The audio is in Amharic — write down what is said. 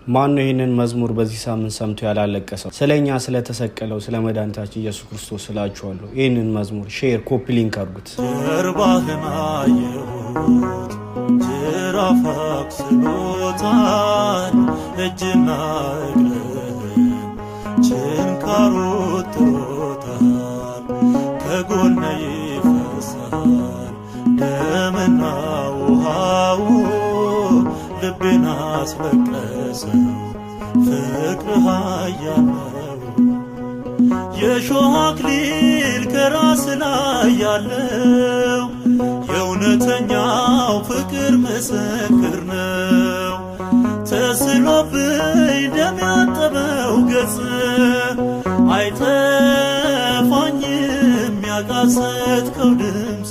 ማነው ይህንን መዝሙር በዚህ ሳምንት ሰምቶ ያላለቀሰው? ስለ እኛ ስለተሰቀለው ስለ መድኃኒታችን ኢየሱስ ክርስቶስ ስላችኋለሁ። ይህንን መዝሙር share፣ copy link አድርጉት። ጀርባህን አየሁት፣ ጅራፍ አቁስሎታል፣ እጅና እግርህን ችንካሩ ጥሮታል። ከጎነ ይፈሳል ደምና ውሃው፣ ልቤን አስለቀሰው ፍቅር ኃያል ነው። የሾህ አክሊል ከራስ ላይ ያለው የእውነተኛው ፍቅር ምስክር ነው። ተስሎብኝ ደም ያጠበው ገጽ አይጠፋኝም፣ ያቃሰትከው ድምፅ